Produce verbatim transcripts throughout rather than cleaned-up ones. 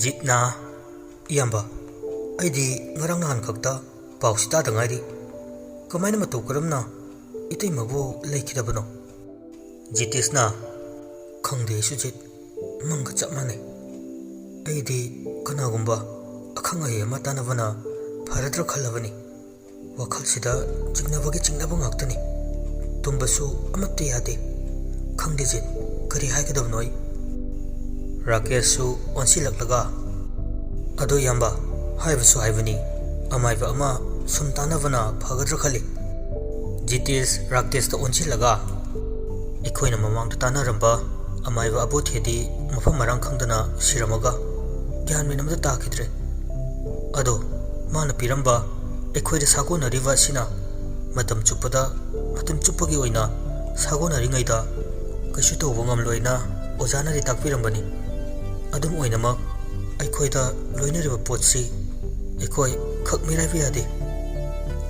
ꯖꯤꯠꯅ, "ꯏꯌꯥꯝꯕ, ꯑꯩꯗꯤ ꯉꯔꯥꯡ ꯅꯍꯥꯟ ꯈꯛꯇ ꯄꯥꯎꯁꯤ ꯇꯥꯗ ꯉꯥꯏꯔꯤ꯫ ꯀꯃꯥꯏꯅ ꯃꯇꯧ ꯀꯔꯝꯅ ꯏꯇꯩꯃꯕꯨ ꯂꯩꯈꯤꯗꯕꯅꯣ?" ꯖꯤꯇꯦꯁꯅ, "ꯈꯪꯗꯦ ꯑꯩꯁꯨ ꯖꯤꯠ, ꯃꯪꯒ ꯆꯞ ꯃꯥꯟꯅꯩ꯫ ꯑꯩꯗꯤ ꯀꯅꯥꯒꯨꯝꯕ ꯑꯈꯪ ꯑꯍꯩ ꯑꯃ ꯇꯥꯟꯅꯕꯅ ꯐꯔꯗ꯭ꯔꯥ ꯈꯜꯂꯕꯅꯤ꯫ ꯋꯥꯈꯜꯁꯤꯗ ꯆꯤꯡꯅꯕꯒꯤ ꯆꯤꯡꯅꯕ ꯉꯥꯛꯇꯅꯤ꯫ ꯇꯨꯝꯕꯁꯨ ꯑꯃꯠꯇ ꯌꯥꯗꯦ꯫ ꯈꯪꯗꯦ ꯖꯤꯠ, ꯀꯔꯤ ꯍꯥꯏꯒꯗꯕꯅꯣ ꯑꯩ?" ꯔꯥꯀꯦꯁꯁꯨ ꯑꯣꯟꯁꯤꯜꯂꯛꯂꯒ, "ꯑꯗꯣ ꯏꯌꯥꯝꯕ, ꯍꯥꯏꯕꯁꯨ ꯍꯥꯏꯕꯅꯤ, ꯑꯃꯥꯏꯕ ꯑꯃ ꯁꯨꯝ ꯇꯥꯟꯅꯕꯅ ꯐꯒꯗ꯭ꯔꯥ ꯈꯜꯂꯤ꯫" ꯖꯤꯇꯦꯁ ꯔꯥꯀꯦꯁꯇ ꯑꯣꯟꯁꯤꯜꯂꯒ, "ꯑꯩꯈꯣꯏꯅ ꯃꯃꯥꯡꯗ ꯇꯥꯟꯅꯔꯝꯕ ꯑꯃꯥꯏꯕ ꯑꯕꯣꯊꯦꯗꯤ ꯃꯐꯝ ꯃꯔꯥꯡ ꯈꯪꯗꯅ ꯁꯤꯔꯝꯃꯒ ꯒ꯭ꯌꯥꯟ ꯃꯦꯟ ꯑꯃꯇ ꯇꯥꯈꯤꯗ꯭ꯔꯦ꯫ ꯑꯗꯣ ꯃꯥꯅ ꯄꯤꯔꯝꯕ ꯑꯩꯈꯣꯏꯗ ꯁꯥꯒꯣꯟꯅꯔꯤꯕ ꯑꯁꯤꯅ ꯃꯇꯝ ꯆꯨꯞꯄꯗ, ꯃꯇꯝ ꯆꯨꯞꯄꯒꯤ ꯑꯣꯏꯅ ꯁꯥꯒꯣꯟꯅꯔꯤꯉꯩꯗ ꯀꯩꯁꯨ ꯇꯧꯕ ꯉꯝꯂꯣꯏꯅ ꯑꯣꯖꯥꯅꯗꯤ ꯇꯥꯛꯄꯤꯔꯝꯕꯅꯤ꯫ ꯑꯗꯨꯝ ꯑꯣꯏꯅꯃꯛ ꯑꯩꯈꯣꯏꯗ ꯂꯣꯏꯅꯔꯤꯕ ꯄꯣꯠꯁꯤ ꯑꯩꯈꯣꯏ ꯈꯛ ꯃꯤꯔꯥꯏꯕ ꯌꯥꯗꯦ꯫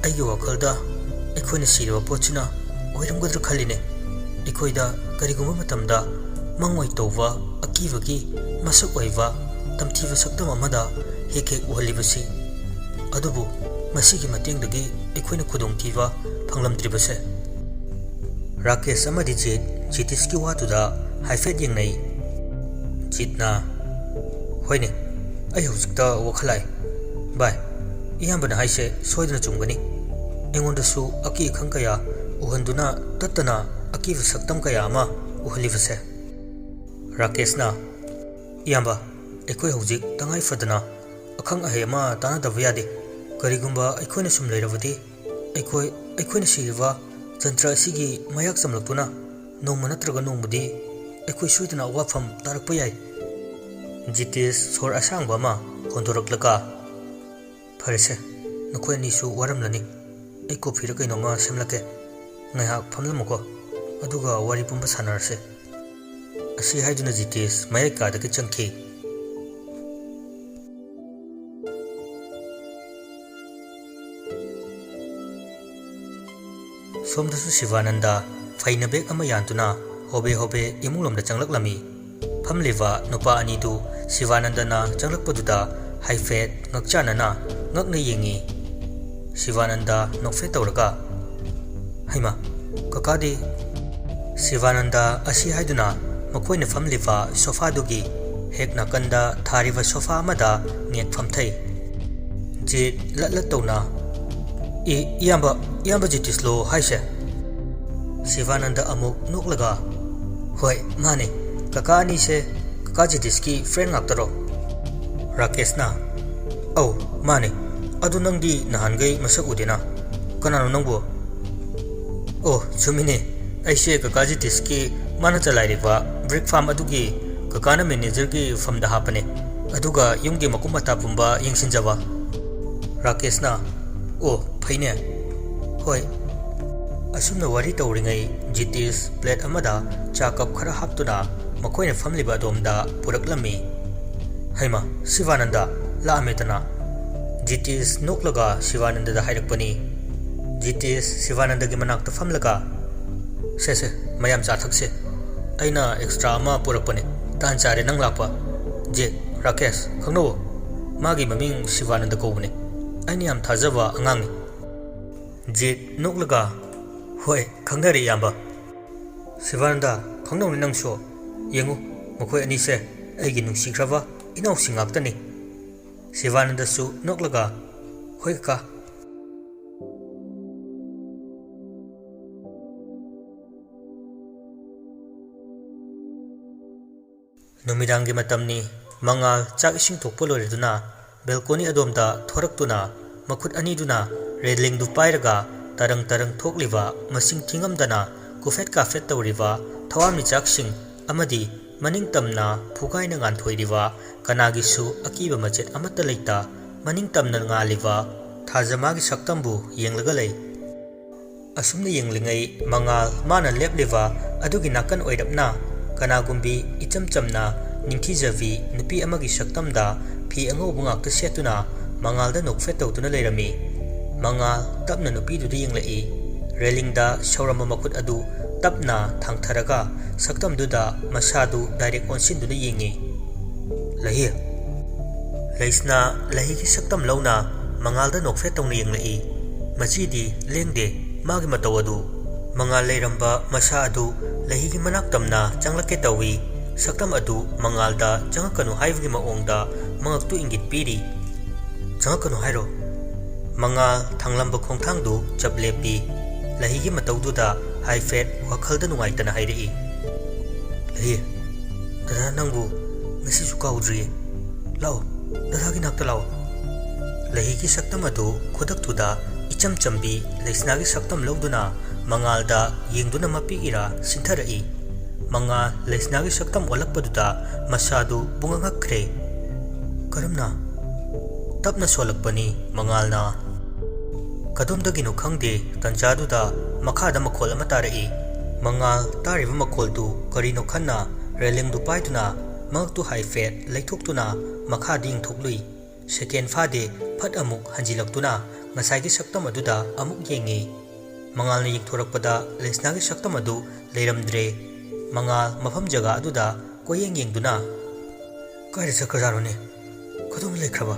ꯑꯩꯒꯤ ꯋꯥꯈꯜꯗ ꯑꯩꯈꯣꯏꯅ ꯁꯤꯔꯕ ꯄꯣꯠꯁꯤꯅ ꯑꯣꯏꯔꯝꯒꯗ꯭ꯔꯥ ꯈꯜꯂꯤꯅꯦ꯫ ꯑꯩꯈꯣꯏꯗ ꯀꯔꯤꯒꯨꯝꯕ ꯃꯇꯝꯗ ꯃꯪ ꯑꯣꯏ ꯇꯧꯕ ꯑꯀꯤꯕꯒꯤ ꯃꯁꯛ ꯑꯣꯏꯕ ꯇꯝꯊꯤꯕ ꯁꯛꯇꯝ ꯑꯃꯗ ꯍꯦꯛ ꯍꯦꯛ ꯎꯍꯜꯂꯤꯕꯁꯤ꯫ ꯑꯗꯨꯕꯨ ꯃꯁꯤꯒꯤ ꯃꯇꯦꯡꯗꯒꯤ ꯑꯩꯈꯣꯏꯅ ꯈꯨꯗꯣꯡꯊꯤꯕ ꯐꯪꯂꯝꯗ꯭ꯔꯤꯕꯁꯦ꯫" ꯔꯥꯀꯦꯁ ꯑꯃꯗꯤ ꯖꯤꯠ ꯖꯤꯇꯤꯁꯀꯤ ꯋꯥꯗꯨꯗ ꯍꯥꯏꯐꯦꯠ ꯌꯦꯡꯅꯩ꯫ ꯖꯤꯠꯅ, "ꯍꯣꯏꯅꯦ, ꯑꯩ ꯍꯧꯖꯤꯛꯇ ꯋꯥꯈꯜ ꯂꯥꯛꯑꯦ꯫ ꯚꯥꯏ, ꯏꯌꯥꯝꯕꯅ ꯍꯥꯏꯁꯦ ꯁꯣꯏꯗꯅ ꯆꯨꯝꯒꯅꯤ꯫ ꯑꯩꯉꯣꯟꯗꯁꯨ ꯑꯀꯤ ꯑꯈꯪ ꯀꯌꯥ ꯎꯍꯟꯗꯨꯅ ꯇꯠꯇꯅ ꯑꯀꯤꯕ ꯁꯛꯇꯝ ꯀꯌꯥ ꯑꯃ ꯎꯍꯜꯂꯤꯕꯁꯦ꯫" ꯔꯥꯀꯦꯁꯅ, "ꯏꯌꯥꯝꯕ, ꯑꯩꯈꯣꯏ ꯍꯧꯖꯤꯛ ꯇꯉꯥꯏ ꯐꯗꯅ ꯑꯈꯪ ꯑꯍꯩ ꯑꯃ ꯇꯥꯟꯅꯗꯕ ꯌꯥꯗꯦ꯫ ꯀꯔꯤꯒꯨꯝꯕ ꯑꯩꯈꯣꯏꯅ ꯁꯨꯝ ꯂꯩꯔꯕꯗꯤ ꯑꯩꯈꯣꯏ, ꯑꯩꯈꯣꯏꯅ ꯁꯤꯔꯤꯕ ꯖꯟꯇ꯭ꯔ ꯑꯁꯤꯒꯤ ꯃꯌꯥꯛ ꯆꯝꯂꯛꯇꯨꯅ ꯅꯣꯡꯃ ꯅꯠꯇ꯭ꯔꯒ ꯅꯣꯡꯃꯗꯤ ꯑꯩꯈꯣꯏ ꯁꯣꯏꯗꯅ ꯑꯋꯥꯐꯝ ꯇꯥꯔꯛꯄ ꯌꯥꯏ꯫" ꯖꯤꯇꯦꯁ ꯁꯣꯔ ꯑꯁꯥꯡꯕ ꯑꯃ ꯍꯣꯟꯗꯣꯔꯛꯂꯒ, "ꯐꯔꯦꯁꯦ, ꯅꯈꯣꯏ ꯑꯅꯤꯁꯨ ꯋꯥꯔꯝꯂꯅꯤ꯫ ꯑꯩ ꯀꯣꯐꯤꯔ ꯀꯩꯅꯣꯝꯃ ꯁꯦꯝꯂꯛꯀꯦ꯫ ꯉꯥꯏꯍꯥꯛ ꯐꯝꯂꯝꯃꯨꯀꯣ, ꯑꯗꯨꯒ ꯋꯥꯔꯤ ꯄꯨꯝꯕ ꯁꯥꯟꯅꯔꯁꯦ꯫" ꯑꯁꯤ ꯍꯥꯏꯗꯨꯅ ꯖꯤꯇꯦꯁ ꯃꯌꯥꯏ ꯀꯥꯗꯒꯤ ꯆꯪꯈꯤ꯫ ꯁꯣꯝꯗꯁꯨ ꯁꯤꯕꯥꯅꯟꯗ ꯐꯩꯅ ꯕꯦꯒ ꯑꯃ ꯌꯥꯟꯗꯨꯅ ꯍꯣꯕꯦ ꯍꯣꯕꯦ ꯏꯃꯨꯡꯂꯣꯝꯗ ꯆꯪꯂꯛꯂꯝꯃꯤ꯫ ꯐꯝꯂꯤꯕ ꯅꯨꯄꯥ ꯑꯅꯤꯗꯨ ꯁꯤꯕꯥꯅꯟꯗꯅ ꯆꯪꯂꯛꯄꯗꯨꯗ ꯍꯥꯏꯐꯦꯠ ꯉꯛꯆꯥꯟꯅꯅ ꯉꯛꯅ ꯌꯦꯡꯉꯤ꯫ ꯁꯤꯕꯥꯅꯟꯗ ꯅꯣꯛꯐꯦꯠ ꯇꯧꯔꯒ, "ꯍꯩꯃꯥ, ꯀꯀꯥꯗꯤ?" ꯁꯤꯕꯥꯅꯟꯗ ꯑꯁꯤ ꯍꯥꯏꯗꯨꯅ ꯃꯈꯣꯏꯅ ꯐꯝꯂꯤꯕ ꯁꯣꯐꯥꯗꯨꯒꯤ ꯍꯦꯛ ꯅꯥꯀꯟꯗ ꯊꯥꯔꯤꯕ ꯁꯣꯐꯥ ꯑꯃꯗ ꯉꯦꯛ ꯐꯝꯊꯩ꯫ ꯖꯤꯠ ꯂꯠ ꯂꯠ ꯇꯧꯅ, "ꯏ-, ꯏꯌꯥꯝꯕ, ꯏꯌꯥꯝꯕ ꯖꯤꯇꯤꯁꯂꯣ ꯍꯥꯏꯁꯦ?" ꯁꯤꯕꯥꯅꯟꯗ ꯑꯃꯨꯛ ꯅꯣꯛꯂꯒ, "ꯍꯣꯏ, ꯃꯥꯅꯦ꯫ ꯀꯀꯥ ꯑꯅꯤꯁꯦ ꯀꯀꯥ ꯖꯤꯇꯤꯁꯀꯤ ꯐ꯭ꯔꯦꯟ ꯉꯥꯛꯇꯔꯣ?" ꯔꯥꯀꯦꯁꯅ, "ꯑꯧ, ꯃꯥꯅꯦ꯫ ꯑꯗꯨ ꯅꯪꯗꯤ ꯅꯍꯥꯟꯈꯩ ꯃꯁꯛ ꯎꯗꯦꯅ꯫ ꯀꯅꯥꯅꯣ ꯅꯪꯕꯨ?" "ꯑꯣ, ꯆꯨꯝꯃꯤꯅꯦ꯫ ꯑꯩꯁꯦ ꯀꯀꯥ ꯖꯤꯇꯤꯁꯀꯤ ꯃꯥꯅ ꯆꯂꯥꯏꯔꯤꯕ ꯕ꯭ꯔꯤꯛ ꯐꯥꯔꯝ ꯑꯗꯨꯒꯤ ꯀꯀꯥꯅ ꯃꯦꯅꯦꯖꯔꯒꯤ ꯐꯝꯗ ꯍꯥꯞꯄꯅꯦ꯫ ꯑꯗꯨꯒ ꯌꯨꯝꯒꯤ ꯃꯀꯨꯞ ꯃꯇꯥ ꯄꯨꯝꯕ ꯌꯦꯡꯁꯤꯟꯖꯕ꯫" ꯔꯥꯀꯦꯁꯅ, "ꯑꯣ, ꯐꯩꯅꯦ꯫ ꯍꯣꯏ꯫" ꯑꯁꯨꯝꯅ ꯋꯥꯔꯤ ꯇꯧꯔꯤꯉꯩ ꯖꯤꯇꯤꯁ ꯄ꯭ꯂꯦꯠ ꯑꯃꯗ ꯆꯥ ꯀꯞ ꯈꯔ ꯍꯥꯞꯇꯨꯅ ꯃꯈꯣꯏꯅ ꯐꯝꯂꯤꯕ ꯑꯗꯣꯝꯗ ꯄꯨꯔꯛꯂꯝꯃꯤ꯫ "ꯍꯩꯃꯥ, ꯁꯤꯕꯥꯅꯟꯗ ꯂꯥꯛꯑꯝꯃꯦꯗꯅ?" ꯖꯤꯇꯤꯁ ꯅꯣꯛꯂꯒ ꯁꯤꯕꯥꯅꯟꯗꯗ ꯍꯥꯏꯔꯛꯄꯅꯤ꯫ ꯖꯤꯇꯤꯁ ꯁꯤꯕꯥꯅꯟꯗꯒꯤ ꯃꯅꯥꯛꯇ ꯐꯝꯂꯒ, "ꯁꯦ, ꯁꯦ, ꯃꯌꯥꯝ ꯆꯥ ꯊꯛꯁꯦ꯫ ꯑꯩꯅ ꯑꯦꯛꯁꯇ꯭ꯔꯥ ꯑꯃ ꯄꯨꯔꯛꯄꯅꯦ꯫ ꯇꯥꯟ ꯆꯥꯔꯦ ꯅꯪ ꯂꯥꯛꯄ꯫ ꯖꯤꯠ, ꯔꯥꯀꯦꯁ, ꯈꯪꯅꯧꯋꯣ꯫ ꯃꯥꯒꯤ ꯃꯃꯤꯡ ꯁꯤꯕꯥꯅꯟꯗ ꯀꯧꯕꯅꯦ꯫ ꯑꯩꯅ ꯌꯥꯝ ꯊꯥꯖꯕ ꯑꯉꯥꯡꯅꯤ꯫" ꯖꯤꯠ ꯅꯣꯛꯂꯒ, "ꯍꯣꯏ, ꯈꯪꯅꯔꯦ, ꯏꯌꯥꯝꯕ꯫" ꯁꯤꯕꯥꯅꯟꯗ, "ꯈꯪꯅꯧꯅꯦ ꯅꯪꯁꯨ꯫ ꯌꯦꯡꯉꯨ, ꯃꯈꯣꯏ ꯑꯅꯤꯁꯦ ꯑꯩꯒꯤ ꯅꯨꯡꯁꯤꯈ꯭ꯔꯕ ꯏꯅꯥꯎꯁꯤꯡ ꯉꯥꯛꯇꯅꯤ꯫" ꯁꯤꯕꯥꯅꯟꯗꯁꯨ ꯅꯣꯛꯂꯒ, "ꯍꯣꯏ ꯀꯀꯥ꯫" ꯅꯨꯃꯤꯗꯥꯡꯒꯤ ꯃꯇꯝꯅꯤ꯫ ꯃꯉꯥꯜ ꯆꯥꯛ ꯏꯁꯤꯡ ꯊꯣꯛꯄ ꯂꯣꯏꯔꯗꯨꯅ ꯕꯦꯜꯀꯣꯅꯤ ꯑꯗꯣꯝꯗ ꯊꯣꯔꯛꯇꯨꯅ ꯃꯈꯨꯠ ꯑꯅꯤꯗꯨꯅ ꯔꯦꯂꯤꯡꯗꯨ ꯄꯥꯏꯔꯒ ꯇꯔꯪ ꯇꯔꯪ ꯊꯣꯛꯂꯤꯕ, ꯃꯁꯤꯡ ꯊꯤꯉꯝꯗꯅ ꯀꯨꯐꯦꯠ ꯀꯥꯐꯦꯠ ꯇꯧꯔꯤꯕ ꯊꯋꯥꯟꯃꯤꯆꯥꯛꯁꯤꯡ ꯑꯃꯗꯤ ꯃꯅꯤꯡ ꯇꯝꯅ ꯐꯨꯒꯥꯏꯅ ꯉꯥꯟꯊꯣꯏꯔꯤꯕ ꯀꯅꯥꯒꯤꯁꯨ ꯑꯀꯤꯕ ꯃꯆꯦꯠ ꯑꯃꯠꯇ ꯂꯩꯇ ꯃꯅꯤꯡ ꯇꯝꯅ ꯉꯥꯜꯂꯤꯕ ꯊꯥꯖꯃꯥꯒꯤ ꯁꯛꯇꯝꯕꯨ ꯌꯦꯡꯂꯒ ꯂꯩ꯫ ꯑꯁꯨꯝꯅ ꯌꯦꯡꯂꯤꯉꯩ ꯃꯉꯥꯜ ꯃꯥꯅ ꯂꯦꯞꯂꯤꯕ ꯑꯗꯨꯒꯤ ꯅꯥꯀꯟ ꯑꯣꯏꯔꯞꯅ ꯀꯅꯥꯒꯨꯝꯕꯤ ꯏꯆꯝ ꯆꯝꯅ ꯅꯤꯡꯊꯤꯖꯕꯤ ꯅꯨꯄꯤ ꯑꯃꯒꯤ ꯁꯛꯇꯝꯗ ꯐꯤ ꯑꯉꯧꯕ ꯉꯥꯛꯇ ꯁꯦꯠꯇꯨꯅ ꯃꯉꯥꯜꯗ ꯅꯣꯛꯐꯦꯠ ꯇꯧꯗꯨꯅ ꯂꯩꯔꯝꯃꯤ꯫ ꯃꯉꯥꯜ ꯇꯞꯅ ꯅꯨꯄꯤꯗꯨꯗ ꯌꯦꯡꯂꯛꯏ꯫ ꯔꯦꯂꯤꯡꯗ ꯁꯧꯔꯝꯕ ꯃꯈꯨꯠ ꯑꯗꯨ ꯇꯞꯅ ꯊꯥꯡꯊꯔꯒ ꯁꯛꯇꯝꯗꯨꯗ ꯃꯁꯥꯗꯨ ꯗꯥꯏꯔꯦꯛ ꯑꯣꯟꯁꯤꯟꯗꯨꯅ ꯌꯦꯡꯉꯤ꯫ ꯂꯍꯤ꯫ ꯂꯩꯁꯅꯥ ꯂꯍꯤꯒꯤ ꯁꯛꯇꯝ ꯂꯧꯅ ꯃꯉꯥꯜꯗ ꯅꯣꯛꯐꯦꯠ ꯇꯧꯅ ꯌꯦꯡꯂꯛꯏ꯫ ꯃꯆꯤꯗꯤ ꯂꯦꯡꯗꯦ꯫ ꯃꯥꯒꯤ ꯃꯇꯧ ꯑꯗꯨ꯫ ꯃꯉꯥꯜ ꯂꯩꯔꯝꯕ ꯃꯁꯥ ꯑꯗꯨ ꯂꯍꯤꯒꯤ ꯃꯅꯥꯛ ꯇꯝꯅ ꯆꯪꯂꯛꯀꯦ ꯇꯧꯏ꯫ ꯁꯛꯇꯝ ꯑꯗꯨ ꯃꯉꯥꯜꯗ ꯆꯪꯉꯛꯀꯅꯨ ꯍꯥꯏꯕꯒꯤ ꯃꯑꯣꯡꯗ ꯃꯉꯛꯇꯨ ꯏꯪꯒꯤꯠ ꯄꯤꯔꯤ꯫ ꯆꯪꯉꯛꯀꯅꯨ ꯍꯥꯏꯔꯣ? ꯃꯉꯥꯜ ꯊꯥꯡꯂꯝꯕ ꯈꯣꯡꯊꯥꯡꯗꯨ ꯆꯞ ꯂꯦꯞꯄꯤ꯫ ꯂꯍꯤꯒꯤ ꯃꯇꯧꯗꯨꯗ ꯍꯥꯏꯐꯦꯠ ꯋꯥꯈꯜꯗ ꯅꯨꯡꯉꯥꯏꯇꯅ ꯍꯥꯏꯔꯛꯏ꯫ ꯂꯍꯤ, ꯗꯗꯥ ꯅꯪꯕꯨ ꯉꯁꯤꯁꯨ ꯀꯥꯎꯗ꯭ꯔꯤꯌꯦ꯫ ꯂꯥꯛꯑꯣ, ꯗꯗꯥꯒꯤ ꯅꯥꯛꯇ ꯂꯥꯛꯑꯣ꯫ ꯂꯍꯤꯒꯤ ꯁꯛꯇꯝ ꯑꯗꯨ ꯈꯨꯗꯛꯇꯨꯗ ꯏꯆꯝ ꯆꯝꯕꯤ ꯂꯩꯁꯅꯥꯒꯤ ꯁꯛꯇꯝ ꯂꯧꯗꯨꯅ ꯃꯉꯥꯜꯗ ꯌꯦꯡꯗꯨꯅ ꯃꯄꯤ ꯏꯔꯥ ꯁꯤꯟꯊꯔꯛꯏ꯫ ꯃꯉꯥꯜ ꯂꯩꯁꯅꯥꯒꯤ ꯁꯛꯇꯝ ꯑꯣꯜꯂꯛꯄꯗꯨꯗ ꯃꯁꯥꯗꯨ ꯄꯨꯡꯉꯛ ꯉꯛꯈ꯭ꯔꯦ꯫ ꯀꯔꯝꯅ? ꯇꯞꯅ ꯁꯣꯜꯂꯛꯄꯅꯤ ꯃꯉꯥꯜꯅ꯫ ꯀꯗꯣꯝꯗꯒꯤꯅꯣ ꯈꯪꯗꯦ, ꯇꯟꯖꯥꯗꯨꯗ ꯃꯈꯥꯗ ꯃꯈꯣꯜ ꯑꯃ ꯇꯥꯔꯛꯏ꯫ ꯃꯉꯥꯜ ꯇꯥꯔꯤꯕ ꯃꯈꯣꯜꯗꯨ ꯀꯔꯤꯅꯣ ꯈꯟꯅ ꯔꯦꯂꯤꯡꯗꯨ ꯄꯥꯏꯗꯨꯅ ꯃꯉꯛꯇꯨ ꯍꯥꯏꯐꯦꯠ ꯂꯩꯊꯣꯛꯇꯨꯅ ꯃꯈꯥꯗ ꯌꯦꯡꯊꯣꯛꯂꯨꯏ꯫ ꯁꯦꯀꯦꯟ ꯐꯥꯗꯦ, ꯐꯠ ꯑꯃꯨꯛ ꯍꯟꯖꯤꯜꯂꯛꯇꯨꯅ ꯉꯁꯥꯏꯒꯤ ꯁꯛꯇꯝ ꯑꯗꯨꯗ ꯑꯃꯨꯛ ꯌꯦꯡꯉꯤ꯫ ꯃꯉꯥꯜꯅ ꯌꯦꯡꯊꯣꯔꯛꯄꯗ ꯂꯩꯁꯅꯥꯒꯤ ꯁꯛꯇꯝ ꯑꯗꯨ ꯂꯩꯔꯝꯗ꯭ꯔꯦ꯫ ꯃꯉꯥꯜ ꯃꯐꯝ ꯖꯒꯥ ꯑꯗꯨꯗ ꯀꯣꯏꯌꯦꯡ ꯌꯦꯡꯗꯨꯅ, "ꯀꯥꯏꯗ ꯆꯠꯈ꯭ꯔꯖꯥꯠꯅꯣꯅꯦ? ꯀꯗꯣꯝꯗ ꯂꯩꯈ꯭ꯔꯕ?"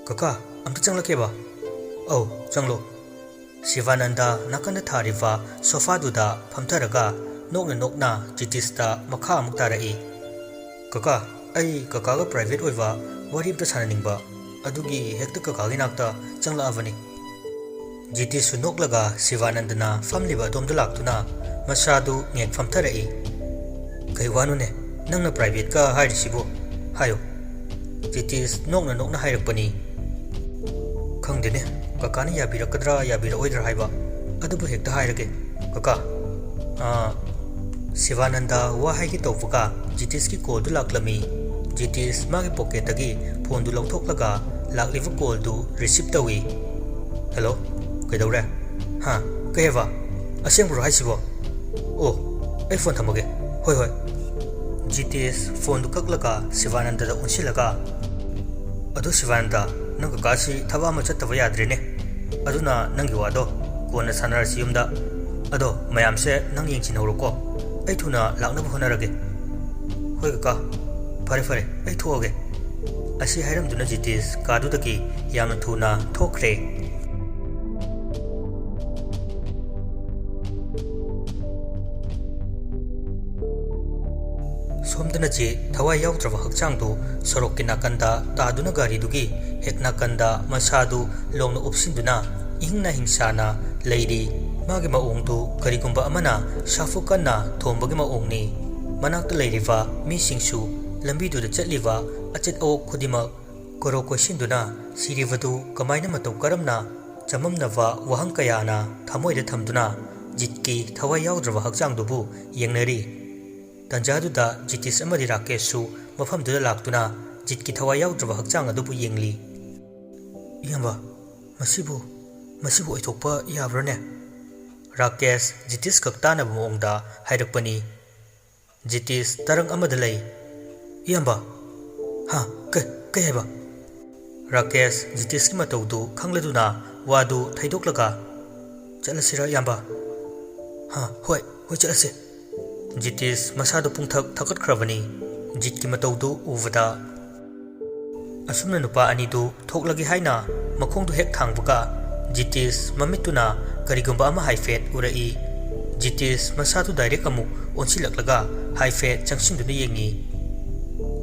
"ꯀꯀꯥ, ꯑꯝꯇ ꯆꯪꯂꯛꯀꯦꯕ?" "ꯑꯧ, ꯆꯪꯂꯣ꯫" ꯁꯤꯕꯥꯅꯟꯗ ꯅꯥꯀꯟꯗ ꯊꯥꯔꯤꯕ ꯁꯣꯐꯥꯗꯨꯗ ꯐꯝꯊꯔꯒ ꯅꯣꯛꯅ ꯅꯣꯛꯅ ꯖꯤꯇꯤꯁꯇ ꯃꯈꯥ ꯑꯃꯨꯛ ꯇꯥꯔꯛꯏ꯫ "ꯀꯀꯥ, ꯑꯩ ꯀꯀꯥꯒ ꯄ꯭ꯔꯥꯏꯚꯦꯠ ꯑꯣꯏꯕ ꯋꯥꯔꯤ ꯑꯝꯇ ꯁꯥꯟꯅꯅꯤꯡꯕ, ꯑꯗꯨꯒꯤ ꯍꯦꯛꯇ ꯀꯀꯥꯒꯤ ꯅꯥꯛꯇ ꯆꯪꯂꯛꯑꯕꯅꯤ꯫" ꯖꯤꯇꯤꯁꯁꯨ ꯅꯣꯛꯂꯒ ꯁꯤꯕꯥꯅꯟꯗꯅ ꯐꯝꯂꯤꯕ ꯑꯗꯣꯝꯗ ꯂꯥꯛꯇꯨꯅ ꯃꯁꯥꯗꯨ ꯉꯦꯛ ꯐꯝꯊꯔꯛꯏ꯫ "ꯀꯩ ꯋꯥꯅꯣꯅꯦ ꯅꯪꯅ ꯄ꯭ꯔꯥꯏꯚꯦꯠꯀ ꯍꯥꯏꯔꯤꯁꯤꯕꯨ? ꯍꯥꯏꯌꯨ꯫" ꯖꯤꯇꯤꯁ ꯅꯣꯛꯅ ꯅꯣꯛꯅ ꯍꯥꯏꯔꯛꯄꯅꯤ꯫ "ꯈꯪꯗꯦꯅꯦ, ꯀꯀꯥꯅ ꯌꯥꯕꯤꯔꯛꯀꯗ꯭ꯔꯥ ꯌꯥꯕꯤꯔꯛꯑꯣꯏꯗ꯭ꯔꯥ ꯍꯥꯏꯕ, ꯑꯗꯨꯕꯨ ꯍꯦꯛꯇ ꯍꯥꯏꯔꯒꯦ, ꯀꯀꯥ꯫" ꯑꯥ, ꯁꯤꯕꯥꯅꯟꯗ ꯋꯥ ꯍꯥꯏꯒꯦ ꯇꯧꯕꯒ ꯖꯤꯇꯤꯁꯀꯤ ꯀꯣꯜꯗꯨ ꯂꯥꯛꯂꯝꯃꯤ꯫ ꯖꯤꯇꯤꯁ ꯃꯥꯒꯤ ꯄꯣꯀꯦꯠꯇꯒꯤ ꯐꯣꯟꯗꯨ ꯂꯧꯊꯣꯛꯂꯒ ꯂꯥꯛꯂꯤꯕ ꯀꯣꯜꯗꯨ ꯔꯤꯁꯤꯞ ꯇꯧꯏ꯫ "ꯍꯦꯜꯂꯣ, ꯀꯩꯗꯧꯔꯦ? ꯍꯥ, ꯀꯩ ꯍꯥꯏꯕ? ꯑꯁꯦꯡꯕ꯭ꯔꯣ ꯍꯥꯏꯁꯤꯕꯣ? ꯑꯣ, ꯑꯩ ꯐꯣꯟ ꯊꯝꯃꯒꯦ꯫ ꯍꯣꯏ, ꯍꯣꯏ꯫" ꯖꯤꯇꯦꯁ ꯐꯣꯟꯗꯨ ꯀꯛꯂꯒ ꯁꯤꯕꯥꯅꯟꯗꯗ ꯑꯣꯟꯁꯤꯜꯂꯒ, "ꯑꯗꯨ ꯁꯤꯕꯥꯅꯟꯗ, ꯅꯪ ꯀꯀꯥꯁꯤ ꯊꯕꯛ ꯑꯃ ꯆꯠꯇꯕ ꯌꯥꯗ꯭ꯔꯦꯅꯦ꯫ ꯑꯗꯨꯅ ꯅꯪꯒꯤ ꯋꯥꯗꯣ ꯀꯣꯟꯅ ꯁꯥꯟꯅꯔꯁꯤ ꯌꯨꯝꯗ꯫ ꯑꯗꯣ ꯃꯌꯥꯝꯁꯦ ꯅꯪ ꯌꯦꯡꯁꯤꯟꯍꯧꯔꯣꯀꯣ꯫ ꯑꯩ ꯊꯨꯅ ꯂꯥꯛꯅꯕ ꯍꯣꯠꯅꯔꯒꯦ꯫" "ꯍꯣꯏ ꯀꯀꯥ, ꯐꯔꯦ ꯐꯔꯦ, ꯑꯩ ꯊꯣꯛꯑꯒꯦ꯫" ꯑꯁꯤ ꯍꯥꯏꯔꯝꯗꯨꯅ ꯖꯤꯇꯦꯁ ꯀꯥꯗꯨꯗꯒꯤ ꯌꯥꯝꯅ ꯊꯨꯅ ꯊꯣꯛꯈ꯭ꯔꯦ꯫ ꯁꯣꯝꯗꯅ ꯖꯤꯠ ꯊꯋꯥꯏ ꯌꯥꯎꯗ꯭ꯔꯕ ꯍꯛꯆꯥꯡꯗꯨ ꯁꯣꯔꯣꯛꯀꯤ ꯅꯥꯀꯟꯗ ꯇꯥꯗꯨꯅ ꯒꯥꯔꯤꯗꯨꯒꯤ ꯍꯦꯛ ꯅꯥꯀꯟꯗ ꯃꯁꯥꯗꯨ ꯂꯣꯡꯅ ꯎꯞꯁꯤꯟꯗꯨꯅ ꯏꯪꯅ ꯍꯤꯡꯁꯥꯅ ꯂꯩꯔꯤ꯫ ꯃꯥꯒꯤ ꯃꯑꯣꯡꯗꯨ ꯀꯔꯤꯒꯨꯝꯕ ꯑꯃꯅ ꯁꯥꯐꯨ ꯀꯟꯅ ꯊꯣꯝꯕꯒꯤ ꯃꯑꯣꯡꯅꯤ꯫ ꯃꯅꯥꯛꯇ ꯂꯩꯔꯤꯕ ꯃꯤꯁꯤꯡꯁꯨ ꯂꯝꯕꯤꯗꯨꯗ ꯆꯠꯂꯤꯕ ꯑꯆꯠ ꯑꯋꯣꯛ ꯈꯨꯗꯤꯡꯃꯛ ꯀꯣꯔꯣꯛ ꯀꯣꯏꯁꯤꯟꯗꯨꯅ ꯁꯤꯔꯤꯕꯗꯨ ꯀꯃꯥꯏꯅ ꯃꯇꯧ ꯀꯔꯝꯅ ꯆꯃꯝꯅꯕ ꯋꯥꯍꯪ ꯀꯌꯥꯅ ꯊꯃꯣꯏꯗ ꯊꯝꯗꯨꯅ ꯖꯤꯠꯀꯤ ꯊꯋꯥꯏ ꯌꯥꯎꯗ꯭ꯔꯕ ꯍꯛꯆꯥꯡꯗꯨꯕꯨ ꯌꯦꯡꯅꯔꯤ꯫ ꯇꯟꯖꯥꯗꯨꯗ ꯖꯤꯇꯤꯁ ꯑꯃꯗꯤ ꯔꯥꯀꯦꯁꯁꯨ ꯃꯐꯝꯗꯨꯗ ꯂꯥꯛꯇꯨꯅ ꯖꯤꯠꯀꯤ ꯊꯋꯥꯏ ꯌꯥꯎꯗ꯭ꯔꯕ ꯍꯛꯆꯥꯡ ꯑꯗꯨꯕꯨ ꯌꯦꯡꯂꯤ꯫ "ꯏꯌꯥꯝꯕ, ꯃꯁꯤꯕꯨ, ꯃꯁꯤꯕꯨ ꯑꯣꯏꯊꯣꯛꯄ ꯌꯥꯕ꯭ꯔꯅꯦ?" ꯔꯥꯀꯦꯁ ꯖꯤꯇꯤꯁ ꯈꯛ ꯇꯥꯅꯕ ꯃꯑꯣꯡꯗ ꯍꯥꯏꯔꯛꯄꯅꯤ꯫ ꯖꯤꯇꯤꯁ ꯇꯔꯪ ꯑꯃꯗ ꯂꯩ꯫ "ꯏꯌꯥꯝꯕ!" "ꯍꯥ? ꯀꯩ, ꯀꯩ ꯍꯥꯏꯕ?" ꯔꯥꯀꯦꯁ ꯖꯤꯇꯤꯁꯀꯤ ꯃꯇꯧꯗꯨ ꯈꯪꯂꯗꯨꯅ ꯋꯥꯗꯨ ꯊꯩꯗꯣꯛꯂꯒ, "ꯆꯠꯂꯁꯤꯔ ꯏꯌꯥꯝꯕ?" "ꯍꯥ, ꯍꯣꯏ, ꯍꯣꯏ, ꯆꯠꯂꯁꯤ꯫" ꯖꯤꯇꯤꯁ ꯃꯁꯥꯗꯨ ꯄꯨꯡꯊꯛ ꯊꯛꯀꯠꯈ꯭ꯔꯕꯅꯤ꯫ ꯖꯤꯠꯀꯤ ꯃꯇꯧꯗꯨ ꯎꯕꯗ꯫ ꯑꯁꯨꯝꯅ ꯅꯨꯄꯥ ꯑꯅꯤꯗꯨ ꯊꯣꯛꯂꯒꯦ ꯍꯥꯏꯅ ꯃꯈꯣꯡꯗꯨ ꯍꯦꯛ ꯊꯥꯡꯕꯒ ꯖꯤꯇꯤꯁ ꯃꯃꯤꯠꯇꯨꯅ ꯀꯔꯤꯒꯨꯝꯕ ꯑꯃ ꯍꯥꯏꯐꯦꯠ ꯎꯔꯛꯏ꯫ ꯖꯤꯇꯤꯁ ꯃꯁꯥꯗꯨ ꯗꯥꯏꯔꯦꯛ ꯑꯃꯨꯛ ꯑꯣꯟꯁꯤꯜꯂꯛꯂꯒ ꯍꯥꯏꯐꯦꯠ ꯆꯪꯁꯤꯟꯗꯨꯅ ꯌꯦꯡꯉꯤ꯫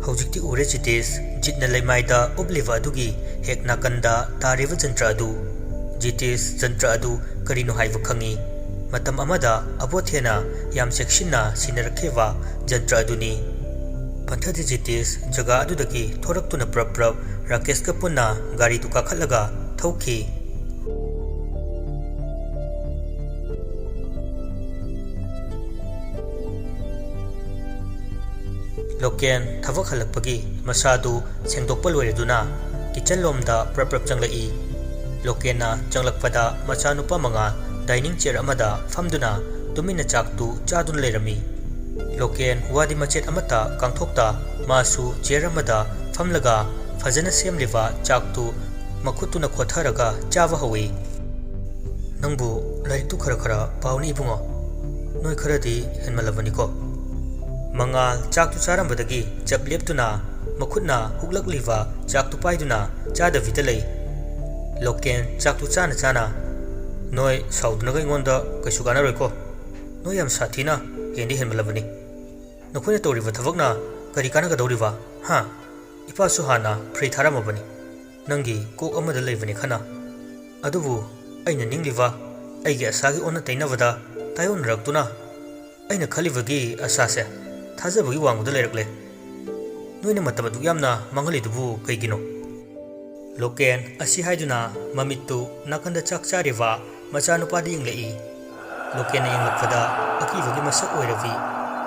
ꯍꯧꯖꯤꯛꯇꯤ ꯎꯔꯦ ꯖꯤꯇꯤꯁ, ꯖꯤꯠꯅ ꯂꯩꯃꯥꯏꯗ ꯎꯞꯂꯤꯕ ꯑꯗꯨꯒꯤ ꯍꯦꯛ ꯅꯥꯀꯟꯗ ꯇꯥꯔꯤꯕ ꯖꯟꯇ꯭ꯔ ꯑꯗꯨ꯫ ꯖꯤꯇꯤꯁ ꯖꯟꯇ꯭ꯔ ꯑꯗꯨ ꯀꯔꯤꯅꯣ ꯍꯥꯏꯕ ꯈꯪꯏ꯫ ꯃꯇꯝ ꯑꯃꯗ ꯑꯕꯣꯊꯦꯅ ꯌꯥꯝ ꯆꯦꯛꯁꯤꯟꯅ ꯁꯤꯟꯅꯔꯛꯈꯤꯕ ꯖꯟꯇ꯭ꯔ ꯑꯗꯨꯅꯤ꯫ ꯄꯟꯊꯗꯤ ꯖꯤꯇꯤꯁ ꯖꯒꯥ ꯑꯗꯨꯗꯒꯤ ꯊꯣꯔꯛꯇꯨꯅ ꯄ꯭ꯔꯞ ꯄ꯭ꯔꯞ ꯔꯥꯀꯦꯁꯀ ꯄꯨꯟꯅ ꯒꯥꯔꯤꯗꯨ ꯀꯥꯈꯠꯂꯒ ꯊꯧꯈꯤ꯫ ꯂꯣꯀꯦꯟ ꯊꯕꯛ ꯍꯜꯂꯛꯄꯒꯤ ꯃꯁꯥꯗꯨ ꯁꯦꯡꯗꯣꯛꯄ ꯂꯣꯏꯔꯗꯨꯅ ꯀꯤꯆꯟ ꯂꯣꯝꯗ ꯄ꯭ꯔꯞ ꯄ꯭ꯔꯞ ꯆꯪꯂꯛꯏ꯫ ꯂꯣꯀꯦꯟꯅ ꯆꯪꯂꯛꯄꯗ ꯃꯆꯥꯅꯨꯄꯥ ꯃꯉꯥ ꯗꯥꯏꯅꯤꯡ ꯆꯤꯌꯔ ꯑꯃꯗ ꯐꯝꯗꯨꯅ ꯇꯨꯃꯤꯟꯅ ꯆꯥꯛꯇꯨ ꯆꯥꯗꯨꯅ ꯂꯩꯔꯝꯃꯤ꯫ ꯂꯣꯀꯦꯟ ꯋꯥꯗꯤ ꯃꯆꯦꯠ ꯑꯃꯠꯇ ꯀꯥꯡꯊꯣꯛꯇ, ꯃꯥꯁꯨ ꯆꯤꯌꯔ ꯑꯃꯗ ꯐꯝꯂꯒ ꯐꯖꯅ ꯁꯦꯝꯂꯤꯕ ꯆꯥꯛꯇꯨ ꯃꯈꯨꯠꯇꯨꯅ ꯈꯣꯠꯊꯔꯒ ꯆꯥꯕ ꯍꯧꯏ꯫ "ꯅꯪꯕꯨ ꯂꯥꯏꯔꯤꯛꯇꯨ ꯈꯔ ꯈꯔ ꯄꯥꯎꯅꯦ ꯏꯕꯨꯡꯉꯣ, ꯅꯣꯏ ꯈꯔꯗꯤ ꯍꯦꯟꯃꯜꯂꯕꯅꯤꯀꯣ꯫" ꯃꯉꯥꯜ ꯆꯥꯛꯇꯨ ꯆꯥꯔꯝꯕꯗꯒꯤ ꯆꯞ ꯂꯦꯞꯇꯨꯅ ꯃꯈꯨꯠꯅ ꯍꯨꯛꯂꯛꯂꯤꯕ ꯆꯥꯛꯇꯨ ꯄꯥꯏꯗꯨꯅ ꯆꯥꯗꯕꯤꯗ ꯂꯩ꯫ ꯂꯣꯀꯦꯟ ꯆꯥꯛꯇꯨ ꯆꯥꯅ ꯆꯥꯅ, "ꯅꯣꯏ ꯁꯥꯎꯗꯨꯅꯒ ꯑꯩꯉꯣꯟꯗ ꯀꯩꯁꯨ ꯀꯥꯟꯅꯔꯣꯏꯀꯣ꯫ ꯅꯣꯏ ꯌꯥꯝ ꯁꯥꯊꯤꯅ ꯍꯦꯟꯗꯤ ꯍꯦꯟꯃꯜꯂꯕꯅꯤ꯫ ꯅꯈꯣꯏꯅ ꯇꯧꯔꯤꯕ ꯊꯕꯛꯅ ꯀꯔꯤ ꯀꯥꯟꯅꯒꯗꯧꯔꯤꯕ? ꯍꯥ? ꯏꯄꯥꯁꯨ ꯍꯥꯟꯅ ꯐ꯭ꯔꯤ ꯊꯥꯔꯝꯃꯕꯅꯤ꯫ ꯅꯪꯒꯤ ꯀꯣꯛ ꯑꯃꯗ ꯂꯩꯕꯅꯤ ꯈꯟꯅ꯫ ꯑꯗꯨꯕꯨ ꯑꯩꯅ ꯅꯤꯡꯂꯤꯕ ꯑꯩꯒꯤ ꯑꯁꯥꯒꯤ ꯑꯣꯟꯅ ꯇꯩꯅꯕꯗ ꯇꯥꯏꯑꯣꯟꯅꯔꯛꯇꯨꯅ ꯑꯩꯅ ꯈꯜꯂꯤꯕꯒꯤ ꯑꯁꯥꯁꯦ ꯊꯥꯖꯕꯒꯤ ꯋꯥꯡꯃꯗ ꯂꯩꯔꯛꯂꯦ꯫ ꯅꯣꯏꯅ ꯃꯇꯝ ꯑꯗꯨꯛ ꯌꯥꯝꯅ ꯃꯥꯡꯍꯜꯂꯤꯗꯨꯕꯨ ꯀꯩꯒꯤꯅꯣ?" ꯂꯣꯀꯦꯟ ꯑꯁꯤ ꯍꯥꯏꯗꯨꯅ ꯃꯃꯤꯠꯇꯨ ꯅꯥꯀꯟꯗ ꯆꯥꯛ ꯆꯥꯔꯤꯕ ꯃꯆꯥꯅꯨꯄꯥꯗ ꯌꯦꯡꯂꯛꯏ꯫ ꯂꯣꯀꯦꯟꯅ ꯌꯦꯡꯂꯛꯄꯗ ꯑꯀꯤꯕꯒꯤ ꯃꯁꯛ ꯑꯣꯏꯔꯕꯤ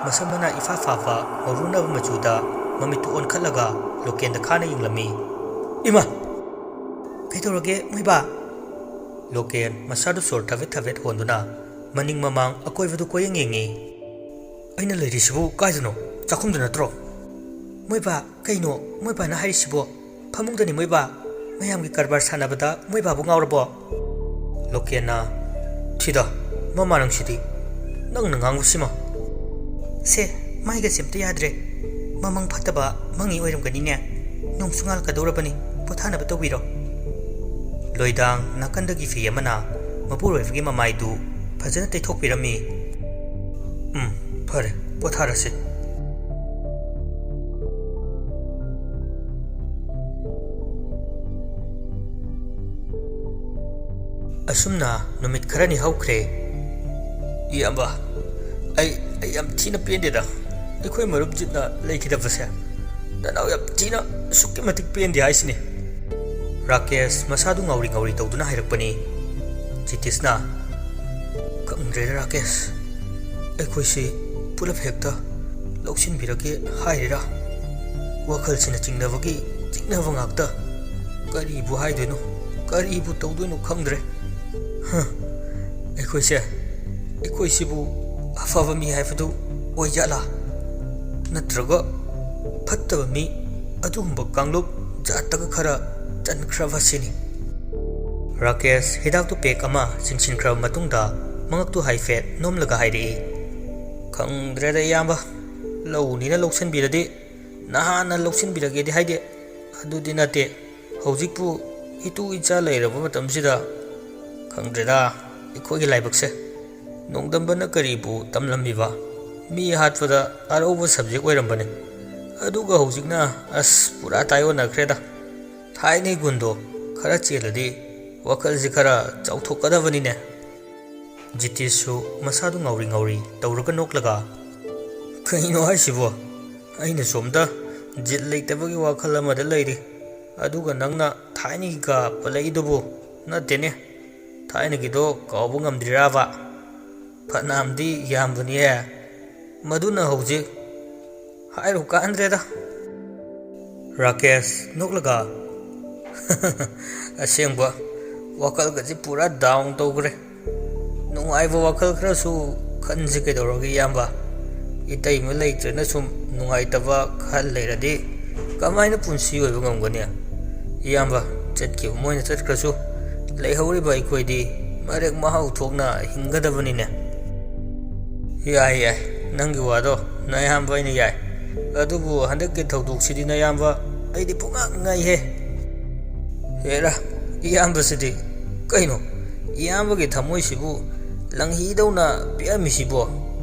ꯃꯁꯝ ꯃꯅꯥ ꯏꯐꯥ ꯐꯥꯕ ꯃꯧꯔꯨꯅꯕ ꯃꯆꯨꯗ ꯃꯃꯤꯠꯇꯨ ꯑꯣꯟꯈꯠꯂꯒ ꯂꯣꯀꯦꯟꯗ ꯈꯥꯅ ꯌꯦꯡꯂꯝꯃꯤ꯫ "ꯏꯃꯥ! ꯀꯩꯗꯧꯔꯒꯦ ꯃꯣꯏꯕꯥ?" ꯂꯣꯀꯦꯟ ꯃꯁꯥꯗꯨ ꯁꯣꯔ ꯊꯕꯦꯠ ꯊꯕꯦꯠ ꯍꯣꯟꯗꯨꯅ ꯃꯅꯤꯡ ꯃꯃꯥꯡ ꯑꯀꯣꯏꯕꯗꯨ ꯀꯣꯏꯌꯦꯡ ꯌꯦꯡꯉꯤ꯫ "ꯑꯩꯅ ꯂꯩꯔꯤꯁꯤꯕꯨ ꯀꯥꯏꯗꯅꯣ? ꯆꯥꯛꯈꯨꯝꯗ ꯅꯠꯇ꯭ꯔꯣ?" "ꯃꯣꯏꯕꯥ, ꯀꯩꯅꯣ ꯃꯣꯏꯕꯥꯅ ꯍꯥꯏꯔꯤꯁꯤꯕꯣ?" "ꯐꯃꯨꯡꯗꯅꯤ ꯃꯣꯏꯕꯥ꯫ ꯃꯌꯥꯝꯒꯤ ꯀꯔꯕꯥꯔ ꯁꯥꯟꯅꯕꯗ ꯃꯣꯏꯕꯥꯕꯨ ꯉꯥꯎꯔꯕꯣ?" ꯂꯣꯀꯦꯟꯅ, "ꯊꯤꯗ, ꯃꯃꯥ ꯅꯪꯁꯤꯗꯤ, ꯅꯪꯅ ꯉꯥꯡꯕꯁꯤꯃ!" "ꯁꯦ, ꯃꯥꯏꯒꯁꯦ ꯑꯝꯇ ꯌꯥꯗ꯭ꯔꯦ꯫ ꯃꯃꯪ ꯐꯠꯇꯕ ꯃꯪꯉꯤ ꯑꯣꯏꯔꯝꯒꯅꯤꯅꯦ꯫ ꯅꯣꯡꯁꯨ ꯉꯥꯜꯂꯛꯀꯗꯧꯔꯕꯅꯤ, ꯄꯣꯊꯥꯅꯕ ꯇꯧꯕꯤꯔꯣ꯫" ꯂꯣꯏꯗꯥꯡ ꯅꯥꯀꯟꯗꯒꯤ ꯐꯤ ꯑꯃꯅ ꯃꯄꯨꯔꯣꯏꯕꯒꯤ ꯃꯃꯥꯏꯗꯨ ꯐꯖꯅ ꯇꯩꯊꯣꯛꯄꯤꯔꯝꯃꯤ꯫ "ꯎꯝ, ꯐꯔꯦ, ꯄꯣꯊꯥꯔꯁꯤ꯫" ꯑꯁꯨꯝꯅ ꯅꯨꯃꯤꯠ ꯈꯔꯅꯤ ꯍꯧꯈ꯭ꯔꯦ꯫ "ꯏꯌꯥꯝꯕ, ꯑꯩ, ꯑꯩ ꯌꯥꯝ ꯊꯤꯅ ꯄꯦꯟꯗꯦꯗ, ꯑꯩꯈꯣꯏ ꯃꯔꯨꯞ ꯖꯤꯠꯅ ꯂꯩꯈꯤꯗꯕꯁꯦ꯫ ꯅꯅꯥꯎ ꯌꯥꯝ ꯊꯤꯅ, ꯑꯁꯨꯛꯀꯤ ꯃꯇꯤꯛ ꯄꯦꯟꯗꯦ ꯍꯥꯏꯁꯤꯅꯤ꯫" ꯔꯥꯀꯦꯁ ꯃꯁꯥꯗꯨ ꯉꯥꯎꯔꯤ ꯉꯥꯎꯔꯤ ꯇꯧꯗꯨꯅ ꯍꯥꯏꯔꯛꯄꯅꯤ꯫ ꯖꯤꯇꯤꯁꯅ, "ꯈꯪꯗ꯭ꯔꯦꯗ ꯔꯥꯀꯦꯁ, ꯑꯩꯈꯣꯏꯁꯤ ꯄꯨꯂꯞ ꯍꯦꯛꯇ ꯂꯧꯁꯤꯟꯕꯤꯔꯒꯦ ꯍꯥꯏꯔꯤꯔꯥ? ꯋꯥꯈꯜꯁꯤꯅ ꯆꯤꯡꯅꯕꯒꯤ ꯆꯤꯡꯅꯕ ꯉꯥꯛꯇ꯫ ꯀꯔꯤꯕꯨ ꯍꯥꯏꯗꯣꯏꯅꯣ, ꯀꯔꯤꯕꯨ ꯇꯧꯗꯣꯏꯅꯣ ꯈꯪꯗ꯭ꯔꯦ꯫ ꯍ, ꯑꯩꯈꯣꯏꯁꯦ, ꯑꯩꯈꯣꯏꯁꯤꯕꯨ ꯑꯐꯕ ꯃꯤ ꯍꯥꯏꯕꯗꯨ ꯑꯣꯏꯖꯥꯠꯂꯥ? ꯅꯠꯇ꯭ꯔꯒ ꯐꯠꯇꯕ ꯃꯤ, ꯑꯗꯨꯒꯨꯝꯕ ꯀꯥꯡꯂꯨꯞ ꯖꯥꯠꯇꯒ ꯈꯔ ꯆꯟꯈ꯭ꯔꯕ ꯁꯤꯅꯤ꯫ ꯔꯥꯀꯦꯁ ꯍꯤꯗꯥꯛꯇꯨ ꯄꯦꯛ ꯑꯃ ꯆꯤꯡꯁꯤꯟꯈ꯭ꯔꯕ ꯃꯇꯨꯡꯗ ꯃꯉꯛꯇꯨ ꯍꯥꯏꯐꯦꯠ ꯅꯣꯝꯂꯒ ꯍꯥꯏꯔꯛꯏ, "ꯈꯪꯗ꯭ꯔꯦꯗ ꯏꯌꯥꯝꯕ, ꯂꯧꯅꯤꯅ ꯂꯧꯁꯤꯟꯕꯤꯔꯗꯤ ꯅꯍꯥꯟꯅ ꯂꯧꯁꯤꯟꯕꯤꯔꯒꯦꯗꯤ ꯍꯥꯏꯗꯦ, ꯑꯗꯨꯗꯤ ꯅꯠꯇꯦ꯫ ꯍꯧꯖꯤꯛꯄꯨ ꯏꯇꯨ ꯏꯆꯥ ꯂꯩꯔꯕ ꯃꯇꯝꯁꯤꯗ, ꯈꯪꯗ꯭ꯔꯦꯗ ꯑꯩꯈꯣꯏꯒꯤ ꯂꯥꯏꯕꯛꯁꯦ꯫ ꯅꯣꯡꯗꯝꯕꯅ ꯀꯔꯤꯕꯨ ꯇꯝꯂꯝꯃꯤꯕ? ꯃꯤ ꯍꯥꯠꯄꯗ ꯑꯔꯧꯕ ꯁꯕꯖꯦꯛ ꯑꯣꯏꯔꯝꯕꯅꯤ꯫ ꯑꯗꯨꯒ ꯍꯧꯖꯤꯛꯅ ꯑꯁ ꯄꯨꯔꯥ ꯇꯥꯏꯑꯣꯟꯅꯈ꯭ꯔꯦꯗ꯫ ꯊꯥꯏꯅꯒꯤ ꯒꯨꯟꯗꯣ ꯈꯔ ꯆꯦꯜꯂꯗꯤ ꯋꯥꯈꯜꯁꯤ ꯈꯔ ꯆꯥꯎꯊꯣꯛꯀꯗꯕꯅꯤꯅꯦ꯫" ꯖꯤꯇꯤꯁꯁꯨ ꯃꯁꯥꯗꯨ ꯉꯥꯎꯔꯤ ꯉꯥꯎꯔꯤ ꯇꯧꯔꯒ ꯅꯣꯛꯂꯒ, "ꯀꯩꯅꯣ ꯍꯥꯏꯁꯤꯕꯣ? ꯑꯩꯅ ꯁꯣꯝꯗ ꯖꯤꯠ ꯂꯩꯇꯕꯒꯤ ꯋꯥꯈꯜ ꯑꯃꯗ ꯂꯩꯔꯤ, ꯑꯗꯨꯒ ꯅꯪꯅ ꯊꯥꯏꯅꯒꯤꯒ ꯄꯜꯂꯛꯏꯗꯨꯕꯨ? ꯅꯠꯇꯦꯅꯦ, ꯊꯥꯏꯅꯒꯤꯗꯣ ꯀꯥꯎꯕ ꯉꯝꯗ꯭ꯔꯤꯔꯥꯕ? ꯐꯅꯥꯝꯗꯤ ꯌꯥꯝꯕꯅꯤꯍꯦ꯫ ꯃꯗꯨꯅ ꯍꯧꯖꯤꯛ ꯍꯥꯏꯔꯨ ꯀꯥꯟꯗ꯭ꯔꯦꯗ꯫" ꯔꯥꯀꯦꯁ ꯅꯣꯛꯂꯒ, "ꯑꯁꯦꯡꯕ, ꯋꯥꯈꯜꯒꯁꯤ ꯄꯨꯔꯥ ꯗꯥꯎꯟ ꯇꯧꯈ꯭ꯔꯦ꯫ ꯅꯨꯡꯉꯥꯏꯕ ꯋꯥꯈꯜ ꯈꯔꯁꯨ ꯈꯟꯁꯤ ꯀꯩꯗꯧꯔꯒꯦ ꯏꯌꯥꯝꯕ? ꯏꯇꯩꯃ ꯂꯩꯇ꯭ꯔꯦꯅ ꯁꯨꯝ ꯅꯨꯡꯉꯥꯏꯇꯕ ꯈꯜ ꯂꯩꯔꯗꯤ ꯀꯃꯥꯏꯅ ꯄꯨꯟꯁꯤ ꯑꯣꯏꯕ ꯉꯝꯒꯅꯤ? ꯏꯌꯥꯝꯕ, ꯆꯠꯈꯤꯕ ꯃꯣꯏꯅ ꯆꯠꯈ꯭ꯔꯁꯨ, ꯂꯩꯍꯧꯔꯤꯕ ꯑꯩꯈꯣꯏꯗꯤ ꯃꯔꯦꯛ ꯃꯍꯥꯎ ꯊꯣꯛꯅ ꯍꯤꯡꯒꯗꯕꯅꯤꯅꯦ꯫" "ꯌꯥꯏ, ꯌꯥꯏ, ꯅꯪꯒꯤ ꯋꯥꯗꯣ ꯅꯌꯥꯝꯕ ꯑꯩꯅ ꯌꯥꯏ꯫ ꯑꯗꯨꯕꯨ ꯍꯟꯗꯛꯀꯤ ꯊꯧꯗꯣꯛꯁꯤꯗꯤ ꯅꯌꯥꯝꯕ, ꯑꯩꯗꯤ ꯄꯨꯡꯉꯛ ꯉꯛꯏꯍꯦ꯫ ꯍꯦꯔꯥ, ꯏꯌꯥꯝꯕꯁꯤꯗꯤ꯫ ꯀꯩꯅꯣ, ꯏꯌꯥꯝꯕꯒꯤ ꯊꯃꯣꯏꯁꯤꯕꯨ ꯂꯪꯍꯤꯗꯧꯅ ꯄꯤꯛꯑꯝꯃꯤꯁꯤꯕꯣ?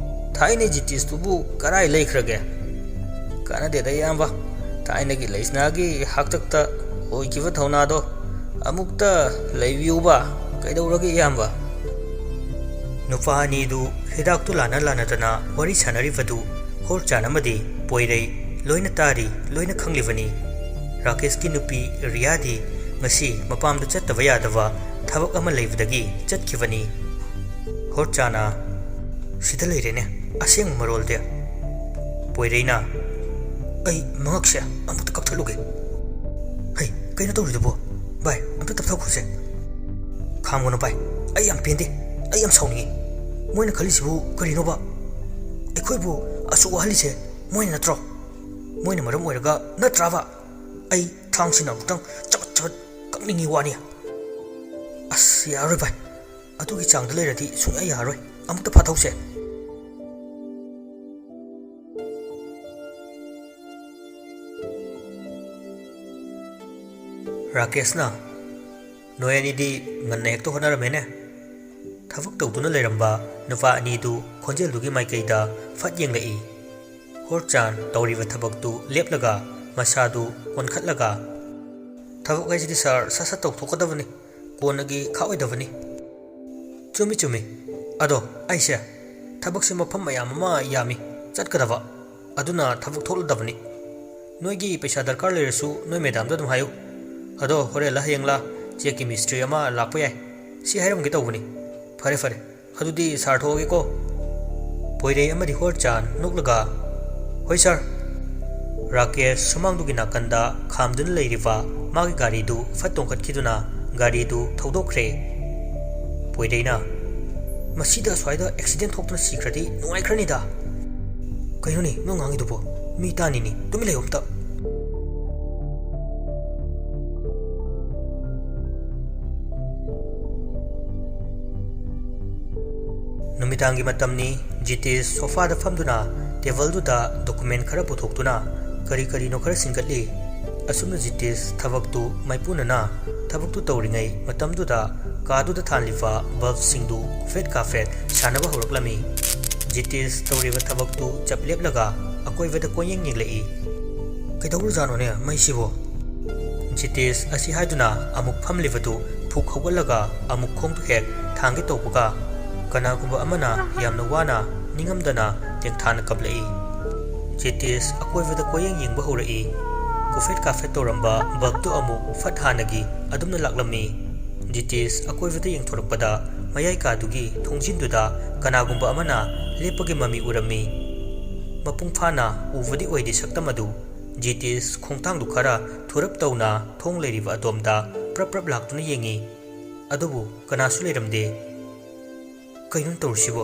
ꯊꯥꯏꯅ ꯖꯤꯇꯤꯁꯇꯨꯕꯨ ꯀꯔꯥꯏ ꯂꯩꯈ꯭ꯔꯒꯦ?" "ꯀꯥꯟꯅꯗꯦꯗ ꯏꯌꯥꯝꯕ, ꯊꯥꯏꯅꯒꯤ ꯂꯩꯁꯅꯥꯒꯤ ꯍꯥꯛꯇꯛꯇ ꯑꯣꯏꯈꯤꯕ ꯊꯧꯅꯥꯗꯣ ꯑꯃꯨꯛꯇ ꯂꯩꯕꯤꯌꯨꯕ꯫ ꯀꯩꯗꯧꯔꯒꯦ ꯏꯌꯥꯝꯕ?" ꯅꯨꯄꯥ ꯑꯅꯤꯗꯨ ꯍꯤꯗꯥꯛꯇꯨ ꯂꯥꯟꯅ ꯂꯥꯟꯅꯗꯅ ꯋꯥꯔꯤ ꯁꯥꯟꯅꯔꯤꯕꯗꯨ ꯍꯣꯔꯆꯥꯟ ꯑꯃꯗꯤ ꯄꯣꯏꯔꯩ ꯂꯣꯏꯅ ꯇꯥꯔꯤ, ꯂꯣꯏꯅ ꯈꯪꯂꯤꯕꯅꯤ꯫ ꯔꯥꯀꯦꯁꯀꯤ ꯅꯨꯄꯤ ꯔꯤꯌꯥꯗꯤ ꯉꯁꯤ ꯃꯄꯥꯝꯗ ꯆꯠꯇꯕ ꯌꯥꯗꯕ ꯊꯕꯛ ꯑꯃ ꯂꯩꯕꯗꯒꯤ ꯆꯠꯈꯤꯕꯅꯤ꯫ ꯍꯣꯔꯆꯥꯅ, "ꯁꯤꯗ ꯂꯩꯔꯦꯅꯦ ꯑꯁꯦꯡꯕ ꯃꯔꯣꯜꯗꯤ꯫" ꯄꯣꯏꯔꯩꯅ, "ꯑꯩ ꯃꯉꯛꯁꯦ ꯑꯃꯨꯛꯇ ꯀꯛꯊꯠꯂꯨꯒꯦ꯫ ꯍꯩ, ꯀꯩꯅꯣ ꯇꯧꯔꯤꯗꯨꯕꯣ? ꯚꯥꯏ, ꯑꯝꯇ ꯇꯞꯊꯈꯣꯁꯦ꯫ ꯈꯥꯝꯒꯅꯨ ꯚꯥꯏ, ꯑꯩ ꯌꯥꯝ ꯄꯦꯟꯗꯦ, ꯑꯩ ꯌꯥꯝ ꯁꯥꯎꯅꯤꯡꯉꯤ꯫ ꯃꯣꯏꯅ ꯈꯜꯂꯤꯁꯤꯕꯨ ꯀꯔꯤꯅꯣꯕ? ꯑꯩꯈꯣꯏꯕꯨ ꯑꯁꯨꯛ ꯋꯥꯍꯜꯂꯤꯁꯦ ꯃꯣꯏꯅ ꯅꯠꯇ꯭ꯔꯣ? ꯃꯣꯏꯅ ꯃꯔꯝ ꯑꯣꯏꯔꯒ ꯅꯠꯇ꯭ꯔꯥꯕ? ꯑꯩ ꯊꯥꯡꯁꯤꯅ ꯑꯃꯨꯛꯇꯪ ꯆꯕꯠ ꯆꯕꯠ ꯀꯛꯅꯤꯡꯉꯤ ꯋꯥꯅꯤ꯫ ꯑꯁ, ꯌꯥꯔꯔꯣꯏ ꯚꯥꯏ, ꯑꯗꯨꯒꯤ ꯆꯥꯡꯗ ꯂꯩꯔꯗꯤ ꯁꯨꯡꯌꯥ ꯌꯥꯔꯔꯣꯏ꯫ ꯑꯃꯨꯛꯇ ꯐꯥꯊꯧꯁꯦ꯫ ꯔꯥꯀꯦꯁꯅ, "ꯅꯣꯏ ꯑꯅꯤꯗꯤ ꯉꯟꯅ ꯍꯦꯛꯇ ꯍꯣꯠꯅꯔꯝꯃꯦꯅꯦ꯫" ꯊꯕꯛ ꯇꯧꯗꯨꯅ ꯂꯩꯔꯝꯕ ꯅꯨꯄꯥ ꯑꯅꯤꯗꯨ ꯈꯣꯟꯖꯦꯜꯗꯨꯒꯤ ꯃꯥꯏꯀꯩꯗ ꯐꯠ ꯌꯦꯡꯂꯛꯏ꯫ ꯍꯣꯔꯆꯥꯟ ꯇꯧꯔꯤꯕ ꯊꯕꯛꯇꯨ ꯂꯦꯞꯂꯒ ꯃꯁꯥꯗꯨ ꯑꯣꯟꯈꯠꯂꯒ, "ꯊꯕꯛ ꯍꯥꯏꯁꯤꯗꯤ ꯁꯥꯔ, ꯁꯠ ꯁꯠ ꯇꯧꯊꯣꯛꯀꯗꯕꯅꯤ, ꯀꯣꯟꯅꯒꯤ ꯈꯥꯛꯑꯣꯏꯗꯕꯅꯤ꯫" "ꯆꯨꯝꯃꯤ, ꯆꯨꯝꯃꯤ꯫ ꯑꯗꯣ ꯑꯩꯁꯦ ꯊꯕꯛꯁꯦ ꯃꯐꯝ ꯃꯌꯥꯝ ꯑꯃ ꯌꯥꯝꯃꯤ ꯆꯠꯀꯗꯕ, ꯑꯗꯨꯅ ꯊꯕꯛ ꯊꯣꯛꯂꯗꯕꯅꯤ꯫ ꯅꯣꯏꯒꯤ ꯄꯩꯁꯥ ꯗꯔꯀꯥꯔ ꯂꯩꯔꯁꯨ ꯅꯣꯏ ꯃꯦꯗꯥꯝꯗ ꯑꯗꯨꯝ ꯍꯥꯏꯌꯨ꯫ ꯑꯗꯣ ꯍꯣꯔꯦꯟꯂ ꯍꯌꯦꯡꯂ ꯆꯦꯛꯀꯤ ꯃꯤꯁꯇ꯭ꯔꯤ ꯑꯃ ꯂꯥꯛꯄ ꯌꯥꯏ꯫ ꯁꯤ ꯍꯥꯏꯔꯝꯒꯦ ꯇꯧꯕꯅꯤ꯫ ꯐꯔꯦ, ꯐꯔꯦ꯫ ꯑꯗꯨꯗꯤ ꯁꯥꯔ ꯊꯣꯛꯑꯒꯦꯀꯣ꯫" ꯄꯣꯏꯔꯩ ꯑꯃꯗꯤ ꯍꯣꯔꯆꯥꯟ ꯅꯣꯛꯂꯒ, "ꯍꯣꯏ ꯁꯥꯔ꯫" ꯔꯥꯀꯦꯁ ꯁꯨꯃꯥꯡꯗꯨꯒꯤ ꯅꯥꯀꯟꯗ ꯈꯥꯝꯗꯨꯅ ꯂꯩꯔꯤꯕ ꯃꯥꯒꯤ ꯒꯥꯔꯤꯗꯨ ꯐꯠ ꯇꯣꯡꯈꯠꯈꯤꯗꯨꯅ ꯒꯥꯔꯤꯗꯨ ꯊꯧꯗꯣꯛꯈ꯭ꯔꯦ꯫ ꯄꯣꯏꯔꯩꯅ, "ꯃꯁꯤꯗ ꯑꯁ꯭ꯋꯥꯏꯗ ꯑꯦꯛꯁꯤꯗꯦꯟ ꯊꯣꯛꯇꯨꯅ ꯁꯤꯈ꯭ꯔꯗꯤ ꯅꯨꯡꯉꯥꯏꯈ꯭ꯔꯅꯤꯗ꯫" "ꯀꯩꯅꯣꯅꯦ ꯅꯪ ꯉꯥꯡꯉꯤꯗꯨꯕꯣ? ꯃꯤ ꯇꯥꯅꯤꯅꯦ, ꯇꯨꯃꯤꯟ ꯂꯩꯌꯨ ꯑꯝꯇ꯫" ꯅꯨꯃꯤꯗꯥꯡꯒꯤ ꯃꯇꯝꯅꯤ꯫ ꯖꯤꯇꯦꯁ ꯁꯣꯐꯥꯗ ꯐꯝꯗꯨꯅ ꯇꯦꯕꯜꯗꯨꯗ ꯗꯣꯀꯨꯃꯦꯟ ꯈꯔ ꯄꯨꯊꯣꯛꯇꯨꯅ ꯀꯔꯤ ꯀꯔꯤꯅꯣ ꯈꯔ ꯁꯤꯡꯒꯠꯂꯤ꯫ ꯑꯁꯨꯝꯅ ꯖꯤꯇꯦꯁ ꯊꯕꯛꯇꯨ ꯃꯥꯏꯄꯨꯅꯅ ꯊꯕꯛꯇꯨ ꯇꯧꯔꯤꯉꯩ ꯃꯇꯝꯗꯨꯗ ꯀꯥꯗꯨꯗ ꯊꯥꯜꯂꯤꯕ ꯕꯜꯕꯁꯤꯡꯗꯨ ꯀꯨꯐꯦꯠ ꯀꯥꯐꯦꯠ ꯁꯥꯟꯅꯕ ꯍꯧꯔꯛꯂꯝꯃꯤ꯫ ꯖꯤꯇꯦꯁ ꯇꯧꯔꯤꯕ ꯊꯕꯛꯇꯨ ꯆꯞ ꯂꯦꯞꯂꯒ ꯑꯀꯣꯏꯕꯗ ꯀꯣꯏꯌꯦꯡ ꯌꯦꯡꯂꯛꯏ꯫ "ꯀꯩꯗꯧꯔꯖꯥꯠꯅꯣꯅꯦ ꯃꯩꯁꯤꯕꯣ?" ꯖꯤꯇꯦꯁ ꯑꯁꯤ ꯍꯥꯏꯗꯨꯅ ꯑꯃꯨꯛ ꯐꯝꯂꯤꯕꯗꯨ ꯐꯨꯛ ꯍꯧꯒꯠꯂꯒ ꯑꯃꯨꯛ ꯈꯣꯡꯗꯨ ꯍꯦꯛ ꯊꯥꯡꯒꯦ ꯇꯧꯕꯒ, ꯀꯅꯥꯒꯨꯝꯕ ꯑꯃꯅ ꯌꯥꯝꯅ ꯋꯥꯅ ꯅꯤꯡꯉꯝꯗꯅ ꯇꯦꯡꯊꯥꯅ ꯀꯞꯂꯛꯏ꯫ ꯖꯤꯇꯦꯁ ꯑꯀꯣꯏꯕꯗ ꯀꯣꯏꯌꯦꯡ ꯌꯦꯡꯕ ꯍꯧꯔꯛꯏ꯫ ꯀꯨꯐꯦꯠ ꯀꯥꯐꯦꯠ ꯇꯧꯔꯝꯕ ꯕꯜꯕꯇꯨ ꯑꯃꯨꯛ ꯐꯠ ꯍꯥꯟꯅꯒꯤ ꯑꯗꯨꯝꯅ ꯂꯥꯛꯂꯝꯃꯤ꯫ ꯖꯤꯇꯦꯁ ꯑꯀꯣꯏꯕꯗ ꯌꯦꯡꯊꯣꯔꯛꯄꯗ ꯃꯌꯥꯏ ꯀꯥꯗꯨꯒꯤ ꯊꯣꯡꯖꯤꯟꯗꯨꯗ ꯀꯅꯥꯒꯨꯝꯕ ꯑꯃꯅ ꯂꯦꯞꯄꯒꯤ ꯃꯃꯤ ꯎꯔꯝꯃꯤ꯫ ꯃꯄꯨꯡ ꯐꯥꯅ ꯎꯕꯗꯤ ꯑꯣꯏꯗꯦ ꯁꯛꯇꯝ ꯑꯗꯨ꯫ ꯖꯤꯇꯦꯁ ꯈꯣꯡꯊꯥꯡꯗꯨ ꯈꯔ ꯊꯨꯔꯞ ꯇꯧꯅ ꯊꯣꯡ ꯂꯩꯔꯤꯕ ꯑꯗꯣꯝꯗ ꯄ꯭ꯔꯞ ꯄ꯭ꯔꯞ ꯂꯥꯛꯇꯨꯅ ꯌꯦꯡꯉꯤ꯫ ꯑꯗꯨꯕꯨ ꯀꯅꯥꯁꯨ ꯂꯩꯔꯝꯗꯦ꯫ "ꯀꯩꯅꯣ ꯇꯧꯔꯤꯁꯤꯕꯣ?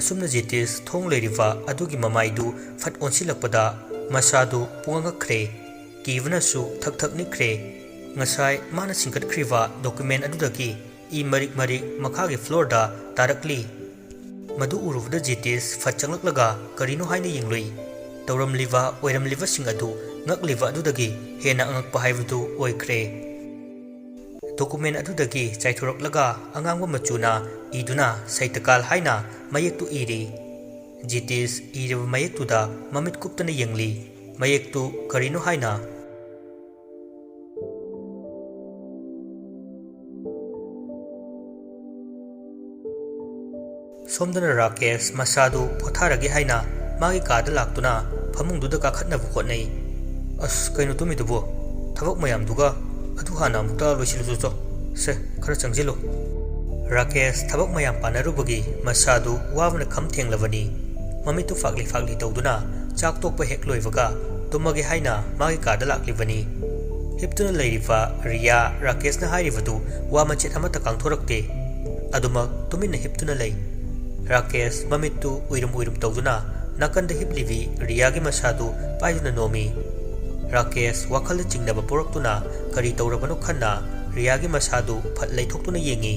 ꯑꯁꯨꯝꯅ ꯖꯤꯇꯤꯁ ꯊꯣꯡ ꯂꯩꯔꯤꯕ ꯑꯗꯨꯒꯤ ꯃꯃꯥꯏꯗꯨ ꯐꯠ ꯑꯣꯟꯁꯤꯜꯂꯛꯄꯗ ꯃꯁꯥꯗꯨ ꯄꯨꯡꯉꯛ ꯉꯛꯈ꯭ꯔꯦ꯫ ꯀꯤꯕꯅꯁꯨ ꯊꯛ ꯊꯛ ꯅꯤꯛꯈ꯭ꯔꯦ꯫ ꯉꯁꯥꯏ ꯃꯥꯅ ꯁꯤꯡꯒꯠꯈ꯭ꯔꯤꯕ ꯗꯣꯀꯨꯃꯦꯟ ꯑꯗꯨꯗꯒꯤ ꯏ ꯃꯔꯤꯛ ꯃꯔꯤꯛ ꯃꯈꯥꯒꯤ ꯐ꯭ꯂꯣꯔꯗ ꯇꯥꯔꯛꯂꯤ꯫ ꯃꯗꯨ ꯎꯔꯨꯕꯗ ꯖꯤꯇꯤꯁ ꯐꯠ ꯆꯪꯂꯛꯂꯒ ꯀꯔꯤꯅꯣ ꯍꯥꯏꯅ ꯌꯦꯡꯂꯨꯏ꯫ ꯇꯧꯔꯝꯂꯤꯕ ꯑꯣꯏꯔꯝꯂꯤꯕꯁꯤꯡ ꯑꯗꯨ ꯉꯛꯂꯤꯕ ꯑꯗꯨꯗꯒꯤ ꯍꯦꯟꯅ ꯑꯉꯛꯄ ꯍꯥꯏꯕꯗꯨ ꯑꯣꯏꯈ꯭ꯔꯦ꯫ ꯗꯣꯀꯨꯃꯦꯟ ꯑꯗꯨꯗꯒꯤ ꯆꯥꯏꯊꯣꯔꯛꯂꯒ ꯑꯉꯥꯡꯕ ꯃꯆꯨꯅ ꯏꯗꯨꯅ ꯁꯩꯇꯀꯥꯜ ꯍꯥꯏꯅ ꯃꯌꯦꯛꯇꯨ ꯏꯔꯤ꯫ ꯖꯤꯇꯤꯁ ꯏꯔꯤꯕ ꯃꯌꯦꯛꯇꯨꯗ ꯃꯃꯤꯠ ꯀꯨꯞꯇꯅ ꯌꯦꯡꯂꯤ꯫ ꯃꯌꯦꯛꯇꯨ ꯀꯔꯤꯅꯣ ꯍꯥꯏꯅ꯫ ꯁꯣꯝꯗꯅ ꯔꯥꯀꯦꯁ ꯃꯁꯥꯗꯨ ꯄꯣꯊꯥꯔꯒꯦ ꯍꯥꯏꯅ ꯃꯥꯒꯤ ꯀꯥꯗ ꯂꯥꯛꯇꯨꯅ ꯐꯃꯨꯡꯗꯨꯗ ꯀꯥꯈꯠꯅꯕ ꯍꯣꯠꯅꯩ꯫ "ꯑꯁ, ꯀꯩꯅꯣ ꯇꯨꯝꯃꯤꯗꯨꯕꯨ? ꯊꯕꯛ ꯃꯌꯥꯝꯗꯨꯒ ꯑꯗꯨ ꯍꯥꯟꯅ ꯑꯃꯨꯛꯇ ꯂꯣꯏꯁꯤꯜꯂꯨꯆꯣ꯫ ꯁꯦ, ꯈꯔ ꯆꯪꯁꯤꯜꯂꯨ꯫" ꯔꯥꯀꯦꯁ ꯊꯕꯛ ꯃꯌꯥꯝ ꯄꯥꯟꯅꯔꯨꯕꯒꯤ ꯃꯁꯥꯗꯨ ꯋꯥꯕꯅ ꯈꯝ ꯊꯦꯡꯂꯕꯅꯤ꯫ ꯃꯃꯤꯠꯇꯨ ꯐꯥꯛꯂꯤ ꯐꯥꯛꯂꯤ ꯇꯧꯗꯨꯅ ꯆꯥꯛ ꯇꯣꯛꯄ ꯍꯦꯛ ꯂꯣꯏꯕꯒ ꯇꯨꯝꯃꯒꯦ ꯍꯥꯏꯅ ꯃꯥꯒꯤ ꯀꯥꯗ ꯂꯥꯛꯂꯤꯕꯅꯤ꯫ ꯍꯤꯞꯇꯨꯅ ꯂꯩꯔꯤꯕ ꯔꯤꯌꯥ ꯔꯥꯀꯦꯁꯅ ꯍꯥꯏꯔꯤꯕꯗꯨ ꯋꯥ ꯃꯆꯦꯠ ꯑꯃꯠꯇ ꯀꯥꯡꯊꯣꯔꯛꯇꯦ꯫ ꯑꯗꯨꯃꯛ ꯇꯨꯃꯤꯟꯅ ꯍꯤꯞꯇꯨꯅ ꯂꯩ꯫ ꯔꯥꯀꯦꯁ ꯃꯃꯤꯠꯇꯨ ꯎꯏꯔꯨꯝ ꯎꯏꯔꯨꯝ ꯇꯧꯗꯨꯅ ꯅꯥꯀꯟꯗ ꯍꯤꯞꯂꯤꯕꯤ ꯔꯤꯌꯥꯒꯤ ꯃꯁꯥꯗꯨ ꯄꯥꯏꯗꯨꯅ ꯅꯣꯝꯃꯤ꯫ ꯔꯥꯀꯦꯁ ꯋꯥꯈꯜꯗ ꯆꯤꯡꯅꯕ ꯄꯣꯔꯛꯇꯨꯅ ꯀꯔꯤ ꯇꯧꯔꯕꯅꯣ ꯈꯟꯅ ꯔꯤꯌꯥꯒꯤ ꯃꯁꯥꯗꯨ ꯐꯠ ꯂꯩꯊꯣꯛꯇꯨꯅ ꯌꯦꯡꯉꯤ꯫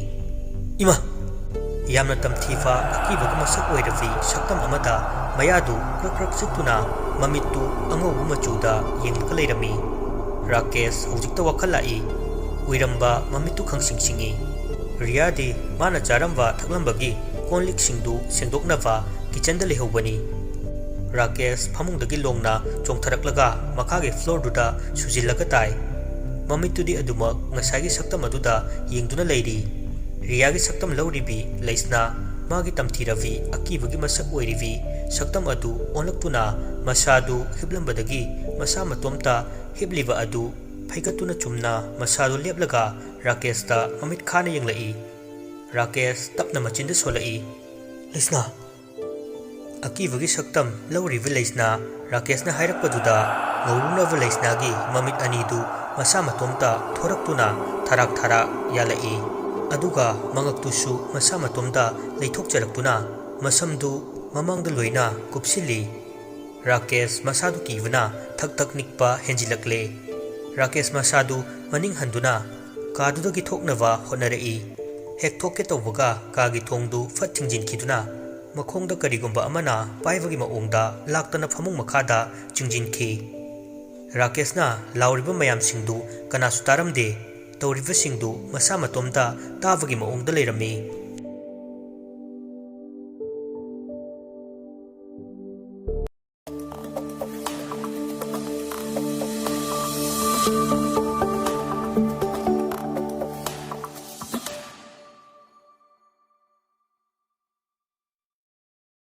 ꯏꯃꯥ! ꯌꯥꯝꯅ ꯇꯝꯊꯤꯕ ꯑꯀꯤꯕꯒꯤ ꯃꯁꯛ ꯑꯣꯏꯔꯕꯤ ꯁꯛꯇꯝ ꯑꯃꯗ ꯃꯌꯥꯗꯨ ꯀ꯭ꯔꯛ ꯀ꯭ꯔꯛ ꯆꯤꯛꯇꯨꯅ ꯃꯃꯤꯠꯇꯨ ꯑꯉꯧꯕ ꯃꯆꯨꯗ ꯌꯦꯡꯂꯒ ꯂꯩꯔꯝꯃꯤ꯫ ꯔꯥꯀꯦꯁ ꯍꯧꯖꯤꯛꯇ ꯋꯥꯈꯜ ꯂꯥꯛꯏ꯫ ꯎꯏꯔꯝꯕ ꯃꯃꯤꯠꯇꯨ ꯈꯪꯁꯤꯡ ꯁꯤꯡꯏ꯫ ꯔꯤꯌꯥꯗꯤ ꯃꯥꯅ ꯆꯥꯔꯝꯕ ꯊꯛꯂꯝꯕꯒꯤ ꯀꯣꯟ ꯂꯤꯛꯁꯤꯡꯗꯨ ꯁꯦꯡꯗꯣꯛꯅꯕ ꯀꯤꯆꯟꯗ ꯂꯩꯍꯧꯕꯅꯤ꯫ ꯔꯥꯀꯦꯁ ꯐꯃꯨꯡꯗꯒꯤ ꯂꯣꯡꯅ ꯆꯣꯡꯊꯔꯛꯂꯒ ꯃꯈꯥꯒꯤ ꯐ꯭ꯂꯣꯔꯗꯨꯗ ꯁꯨꯖꯤꯜꯂꯒ ꯇꯥꯏ꯫ ꯃꯃꯤꯠꯇꯨꯗꯤ ꯑꯗꯨꯃꯛ ꯉꯁꯥꯏꯒꯤ ꯁꯛꯇꯝ ꯑꯗꯨꯗ ꯌꯦꯡꯗꯨꯅ ꯂꯩꯔꯤ꯫ ꯔꯤꯌꯥꯒꯤ ꯁꯛꯇꯝ ꯂꯧꯔꯤꯕꯤ ꯂꯩꯁꯅꯥ ꯃꯥꯒꯤ ꯇꯝꯊꯤꯔꯕꯤ ꯑꯀꯤꯕꯒꯤ ꯃꯁꯛ ꯑꯣꯏꯔꯤꯕꯤ ꯁꯛꯇꯝ ꯑꯗꯨ ꯑꯣꯜꯂꯛꯇꯨꯅ ꯃꯁꯥꯗꯨ ꯍꯤꯞꯂꯝꯕꯗꯒꯤ ꯃꯁꯥ ꯃꯇꯣꯝꯇ ꯍꯤꯞꯂꯤꯕ ꯑꯗꯨ ꯐꯩꯒꯠꯇꯨꯅ ꯆꯨꯝꯅ ꯃꯁꯥꯗꯨ ꯂꯦꯞꯂꯒ ꯔꯥꯀꯦꯁꯇ ꯃꯃꯤꯠ ꯈꯥꯅ ꯌꯦꯡꯂꯛꯏ꯫ ꯔꯥꯀꯦꯁ ꯇꯞꯅ ꯃꯆꯤꯟꯗ ꯁꯣꯜꯂꯛꯏ, "ꯂꯩꯁꯅꯥ!" ꯑꯀꯤꯕꯒꯤ ꯁꯛꯇꯝ ꯂꯧꯔꯤꯕ ꯂꯩꯁꯅꯥ ꯔꯥꯀꯦꯁꯅ ꯍꯥꯏꯔꯛꯄꯗꯨꯗ ꯉꯧꯔꯨꯅꯕ ꯂꯩꯁꯅꯥꯒꯤ ꯃꯃꯤꯠ ꯑꯅꯤꯗꯨ ꯃꯁꯥ ꯃꯇꯣꯝꯇ ꯊꯣꯔꯛꯇꯨꯅ ꯊꯥꯔꯥꯛ ꯊꯥꯔꯥꯛ ꯌꯥꯜꯂꯛꯏ꯫ ꯑꯗꯨꯒ ꯃꯉꯛꯇꯨꯁꯨ ꯃꯁꯥ ꯃꯇꯣꯝꯇ ꯂꯩꯊꯣꯛꯆꯔꯛꯇꯨꯅ ꯃꯁꯝꯗꯨ ꯃꯃꯥꯡꯗ ꯂꯣꯏꯅ ꯀꯨꯞꯁꯤꯜꯂꯤ꯫ ꯔꯥꯀꯦꯁ ꯃꯁꯥꯗꯨ ꯀꯤꯕꯅ ꯊꯛ ꯊꯛ ꯅꯤꯛꯄ ꯍꯦꯟꯖꯤꯜꯂꯛꯂꯦ꯫ ꯔꯥꯀꯦꯁ ꯃꯁꯥꯗꯨ ꯃꯅꯤꯡ ꯍꯟꯗꯨꯅ ꯀꯥꯗꯨꯗꯒꯤ ꯊꯣꯛꯅꯕ ꯍꯣꯠꯅꯔꯛꯏ꯫ ꯍꯦꯛ ꯊꯣꯛꯀꯦ ꯇꯧꯕꯒ ꯀꯥꯒꯤ ꯊꯣꯡꯗꯨ ꯐꯠ ꯊꯤꯡꯖꯤꯟꯈꯤꯗꯨꯅ ꯃꯈꯣꯡꯗ ꯀꯔꯤꯒꯨꯝꯕ ꯑꯃꯅ ꯄꯥꯏꯕꯒꯤ ꯃꯑꯣꯡꯗ ꯂꯥꯛꯇꯅ ꯐꯃꯨꯡ ꯃꯈꯥꯗ ꯆꯤꯡꯁꯤꯟꯈꯤ꯫ ꯔꯥꯀꯦꯁꯅ ꯂꯥꯎꯔꯤꯕ ꯃꯌꯥꯝꯁꯤꯡꯗꯨ ꯀꯅꯥꯁꯨ ꯇꯥꯔꯝꯗꯦ꯫ ꯇꯧꯔꯤꯕꯁꯤꯡꯗꯨ ꯃꯁꯥ ꯃꯇꯣꯝꯇ ꯇꯥꯕꯒꯤ ꯃꯑꯣꯡꯗ ꯂꯩꯔꯝꯃꯤ꯫